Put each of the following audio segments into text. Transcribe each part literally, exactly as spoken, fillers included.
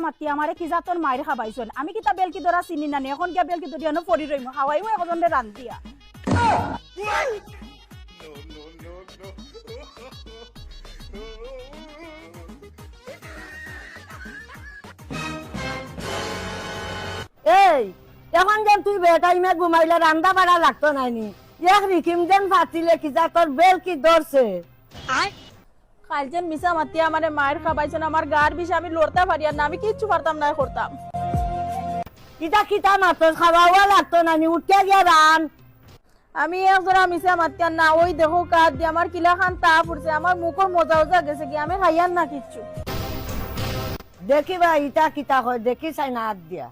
মাতি আমারে কি জাতর মাইর খাবাইছইন। আমি কিতা বেলকি ধরা চিনি না নি, অখন গিয়া বেলকি ধরি আনো পড়ি রইমু, খাওয়াইমু একজনরে রান্দিয়া। এই, অখন যেন তুই বেটাইমে ঘুমাইলে রান্দা বাড়া লাগতো নায় নি। এক রিকিম যেন ফাতিলে কি জাতর বেলকি ধরছে। কাইল যেন মিছা মাতিয়া আমারে মাইর খাবাইছইন, আমার গার বিষে আমি লড়তা পারিয়ার না, আমি কিচ্ছু পারতাম নায় করতাম। ইতা কিতা মাতস, খাওয়াওয়া লাগতো নায় নি, উঠিয়া গিয়া রান। আমি এক জোড়া মিছা মাতিয়ার না, ওই দেখো কাত দি আমার কিলাখান তাপ উঠছে, আমার মুখর মজা উজা গেছেগি, আমি খাইয়ার না কিচ্ছু। দেখি বা ইতা কিতা কয়, দেখি চাই না আত দিয়া।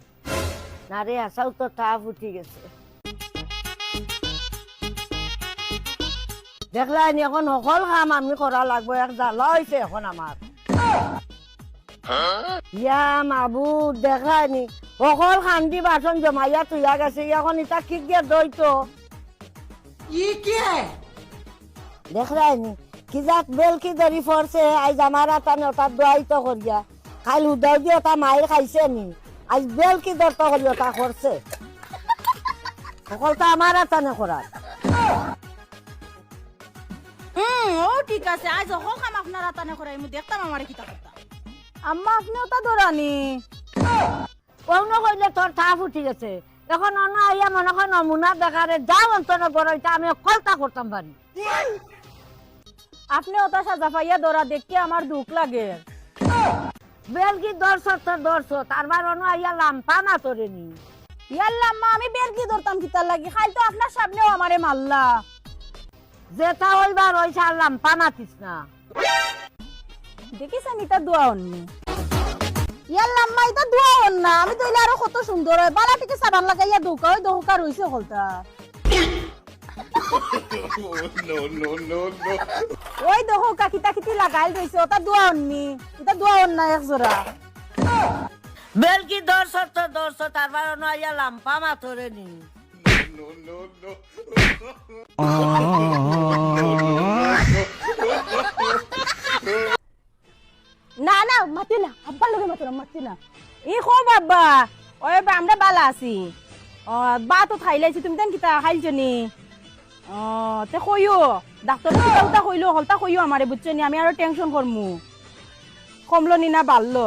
না রে, হাছাউ তো তাপ উঠি গেছে। দেখলায়নি, অখন হকল কাম আমি করা লাগবো, এক জ্বালা অইছে অখন আমার। ইয়া মাবুদ, দেখলায়নি, হকল কান্দি বাসন জমাইয়া থইয়া গেছে, অখন ইতা কিগিয়ে ধইতো? ই কে? দেখলায়নি, কি জাত বেলকি ধরি পড়ছে, আইজ আমার আতানে ওটা দোয়াই তো করিয়া। কাইল উদাও দিয়া ওটা মাইর খাইছে নি, আইজ বেলকি ধরতো করি ওটা করছে। হকলতা আমার আতানে করার। হুম, ও ঠিক আছে, আইজ হকল কাম আপনার আতানে করাইমু, দেখতাম আমারে কিতা করতা। আম্মা, আপনে ওটা ধরানি। অনো কইলে তোর তাপ উঠি গেছে। অখন অনো আইয়া মনে কয় নমুনা দেখারে, যাও অন্তরে গরইতা আমি হকলতা করতাম পারি। আপনে ওটা সাজা পাইয়া ধরা দেখি আমার দুখ লাগে। বেলকি ধরছত তো ধরছত, তারবার অনো আইয়া লাম্পা মাতরে নি। ইয়াল্লা আম্মা, আমি বেলকি ধরতাম কিতার লাগি? কাইল তো আপনার সামনেও আমারে মারলা। যেটা অইবার অইছে, আর লাম্পা মাতিস না। দেখিস আমি ইতা দোয়া অন্নি। ইয়াল্লা আম্মা, ইতা দোয়া অন না। আমি তো ইলা আরো কত সুন্দর অয়। বালা টিকে সাবান লাগাইয়া দৌকা, ওই দৌকা রইছে হকলতা। No, no, no, no. ওই দেখো, কা-, কিতা কিতি লাগাইল রইছে, ওটা দোয়া অন্নি। ইতা দোয়া অন না এক জোড়া। বেলকি ধরছত তো ধরছত, তারবার অনো আইয়া লাম্পা মাতরে নি। No, no, no. না, না, মাতি না। আব্বার লগে মাতো না, মাতি না। ই কও বাবা, ওই বা আমরা বালা আছি। ও, বা তো খাইলাইছি, তুমি তেন কিতা খাইলছো নি? ও, তে কইও, ডাক্তরে কিতা উতা কইলো, হকলতা কইও আমারে, বুঝছো নি? আমি আরো tension করমু। কমলো নি না বাড়লো?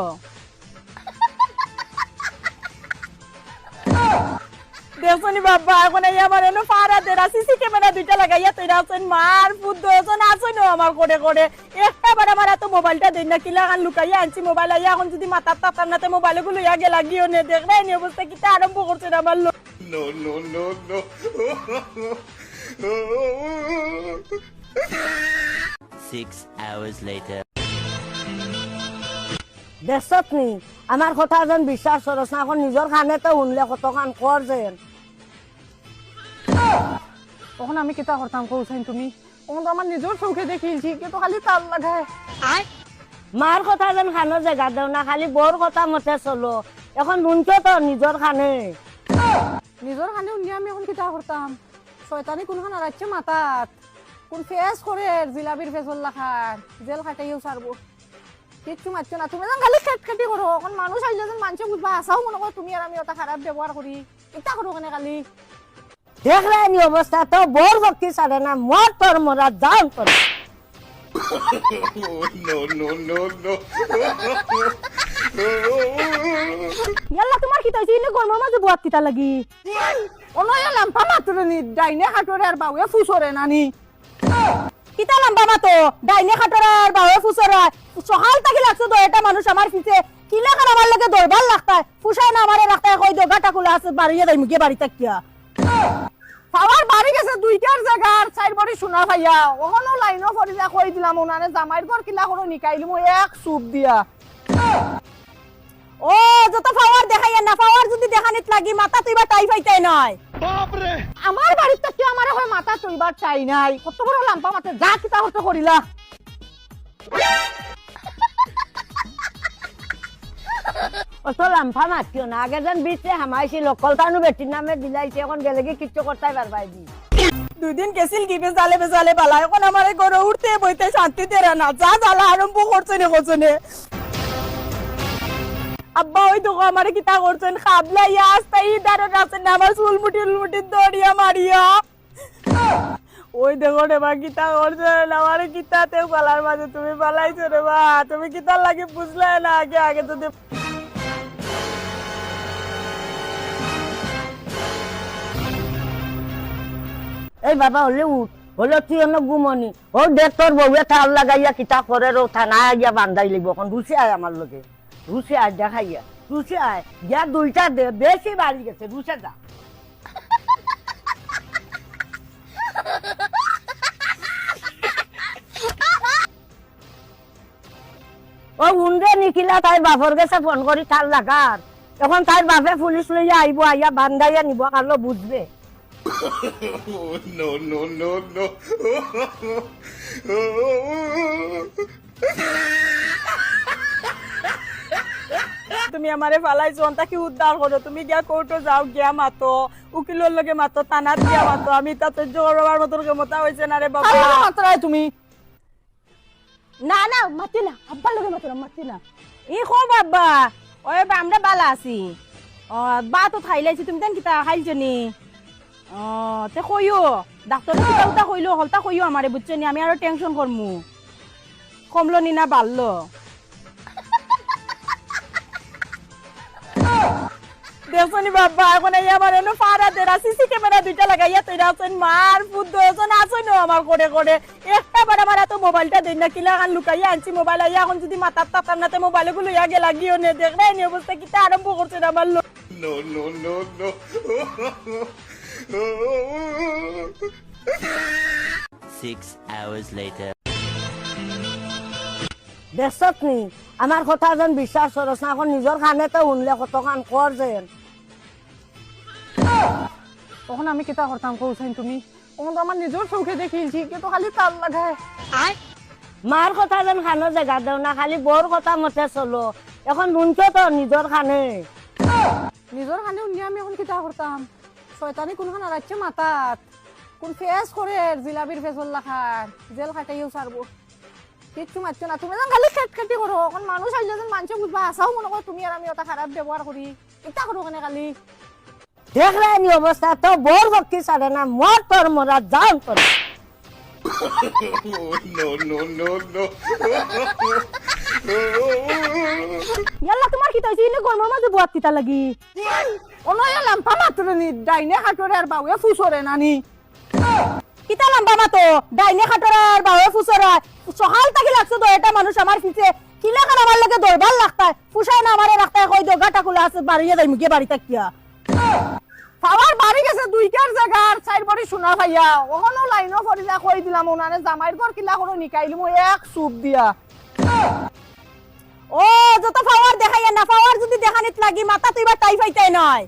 দেখছো নি বাবা, অখন আইয়া আমার এনো ফারা দেরা, সিসি ক্যামেরা দুইটা লাগাইয়া তৈরা আছইন, মার ফুত দুইজন আছইন আমার করে করে। একটা বার আমার আতো মোবাইলটা দেইন না, কিলাখান লুকাইয়া আনছি মোবাইল, আইয়া অখন যদি মাতার তাতার না, তে মোবাইল ওগুলো লইয়া গেলা গিয়ে নে, দেখরায়নি অবস্থা কিতা আরম্ভ করছে আমার লোক। No, no, no, no. Six hours later. দেখছত নি, আমার কথা যেন বিশ্বাস করস না, অখন নিজর কানে তো হুনলে কতখান কর যেন। অখন আমি কিতা করতাম কও চাইন তুমি? অখন তো আমার নিজর চউখে দেখিলছি, কেউ তো খালি তার লাগায়। মার কথা যেন কানো জাগা দেও না, খালি বউর কথা মতে চলো। অখন হুনছো তো নিজর কানে। নিজর কানে হুনিয়া আমি অখন কিতা করতাম? শয়তানি কুনখান আরাইছে মাথাত। কুন ফেস করের জিলাপির ফেসর লাখান। জেল খাটাইও ছাড়বো। কিচ্ছু মাতছো না। তুমি যেন খালি খেটখেটি করো। অখন মানুষ আইলে যেন মানষে বুঝবা, হাছাউ মনে করো তুমি আর আমি ওটা খারাপ ব্যবহার করি। ইতা করো কেনে খালি? দেখরায়নি অবস্থা, তো বউর ভক্তি ছাড়ে না, মর তোর মরা, যাও তোর। No, no, no, no. ইয়াল্লা, তুমার কিতা অইছে? ইনো গরমর মাঝে বওয়াত কিতার লাগি? অনো ইয়া লাম্পা মাতরে নি, ডাইনে খাটরে আর বাউয়ে ফুসরে না নি। কিতা লাম্পা মাতো? ডাইনে খাটরে আর বাউয়ে ফুসরে। সকাল থাকি লাগছো দুইটা মানুষ আমার পিছে। কিলাখান আমার লগে দরবার লাগতায়। ফুসায় না আমারে রাখতায়, কই দেও গাটা কুলা আছে, বাড়িয়ে যাইমু গিয়া বাড়ি থাকিয়া। পাওয়ার বাড়ি গেছে দুইটার জাগার, চাইর বাড়ি শোনা পাইয়া। অখনো লাইনও পড়ি যা কই দিলাম, ওনারে জামাইর ঘর কিলা করো নিকাইলিমু এক চুপ দিয়া। ও, যত পাওয়ার দেখাইয়া না, পাওয়ার যদি দেখানিত লাগি, মাথা তুইবা টাই পাইতাই নাই। বাপ রে! আমার বাড়িত তো কেউ আমারে কয় মাথা তুইবার টাই নাই। কত বড় লাম্পা মাতে, যা কিতা করতে করিলা। অত লাম্পা মাতিও না, আগে যেন বিচে হামাইছিল, হকলতা নু বেটির নামে দিলাইছে, অখন গেলেগি কিচ্ছু করতাই পারবায় দি। দুই দিন গেছিল কি বেজালে বেজালে বালা, অখন আমারে ঘরো উঠতে বইতে শান্তি দেরা না, যা জ্বালা আরম্ভ করছে নে করছে নে। আব্বা, ওই দেখো আমারে কিতা করছইন, খাবলাইয়া আস্তা ই দারো রাখছইন না, আমার চুলমুঠি উলমুঠি দড়িয়া মারিয়া। ওই দেখো রে বা, কিতা করছইন আমারে, কিতা তে ফালার মাঝে তুমি ফালাইছো রে বা, তুমি কিতার লাগি বুঝলায় না আগে, আগে যদি এই বাবা, হলে উঠ, হলে তুই অন্য ঘুমনি। ও দেখ তোর বউয়ে তার লাগাইয়া কিতা করে রো, থানায় গিয়া বান্ধাই লইব। এখন রুচে আয় আমার লগে, রুচে আয় দেখাইয়া, রুচে আয়। গিয়া দুইটা দে, বেশি বাড়ি গেছে, রুচে যা। ও উনরে নিখিলা তাইর বাপর গেছে ফোন করি তার লাগার। এখন তাইর বাপে পুলিশ লইয়া আইব, আইয়া বান্ধাইয়া নিব, কালো বুঝবে। No, no, no, no. তুমি আমারে ফালাইছো, অন্তা কি উদ্ধার করো? তুমি গিয়া কোর্টো যাও, গিয়া মাতো, উকিলর লগে মাতো, থানাত গিয়া মাতো। আমি তাতে জোর বাবার মতন ক্ষমতা হইছে না রে বাবা। কার লগে মাতরায় তুমি? না, না, মাতি না। আব্বার লগে মাতো না, মাতি না। ই কও বাবা, ওই বা আমরা বালা আছি। ও, বা তো খাইলাইছি, তুমি দেন কিতা খাইলছো নি? ও, তে কইও, ডাক্তরে কিতা উতা কইলো, হলতা কইও আমারে, বুঝছো নি? আমি আরো টেনশন করমু। কমলো নি না বাড়লো? দেখছো নি বাবা, এখন এই আমার এনো ফাড়া দেরা সিসি ক্যামেরা দুইটা লাগাইয়া তৈরি আছেন, মার ফুট দয়েছেন, আছেন আমার করে করে। একটা বার আমার এত মোবাইলটা দেন না, কিলা খান লুকাইয়া আনছি মোবাইল, আইয়া এখন যদি মাথার তাতার নাতে মোবাইল গুলো ইয়া গেলা গিয়ে নে, দেখ না, এই অবস্থা কিতা আরম্ভ করছে আমার লোক। No, no, no, no. Six hours later. দেখছত নি? আমার কথা যেন বিশ্বাস করস না, এখন নিজর কানে তো হুনলে কতখান কর যেন। তখন আমি কিতা করতাম কও চাইন তুমি? তখন তো আমার নিজর চোখে দেখিলছি, কে তো খালি তার লাগায়। মার কথা যেন কানো জাগা দেও না, খালি বউর কথা মতে চলো। এখন হুনছো তো নিজর কানে। নিজর কানে হুনিয়া আমি এখন কিতা করতাম? শয়তানি কোনখান আর আছে মাথাত? কোন ফেস করে জিলাপির ফেসর লাখান? জেল খাটাইও ছাড়বো। কিচ্ছু মাতছো না। তুমি যেন খালি খেটখেটি করো। এখন মানুষ আইলে যেন মানষে বুঝবা, আসাও মনে করো তুমি আর আমি ওটা খারাপ ব্যবহার করি। ইতা করো কেনে খালি? দেখরায় নি অবস্থা, তো বউর পক্ষে ছাড়ে না, মর তোর মরা, জান তোর। No, no, no, no. ইয়াল্লা, তোমার কিতা হইছে? ইনো গরমর মাঝে বওয়াত কিতা লাগি? অনো ইয়া লাম্বা মাতরে নি, ডাইনে খাটরে আর বাউয়ে ফুসরে না নি। কিতা লাম্বা মাতো? ডাইনে খাটরে আর বাউয়ে ফুসরে। সকাল থাকি লাগছো দুইটা মানুষ আমার পিছে। কিলাখান আমার লগে দরবার লাগতায়। ফুসায় না আমারে রাখতায়, কই দেও, গাটা কুলা আছে, বাড়িয়ে যাইমু গিয়া বাড়ি থাকিয়া। পাওয়ার বাড়ি গেছে দুইটার জাগার, চাইর বাড়ি শোনা পাইয়া। অখনো লাইনও পড়ি যা কই দিলাম, ওনারে জামাইর ঘর কিলা করো নিকাইলিমু এক চুপ দিয়া। ও, যত পাওয়ার দেখাইয়া না, পাওয়ার যদি দেখানিত লাগি, মাথা তুই বা তাই ফাইতাই নয়।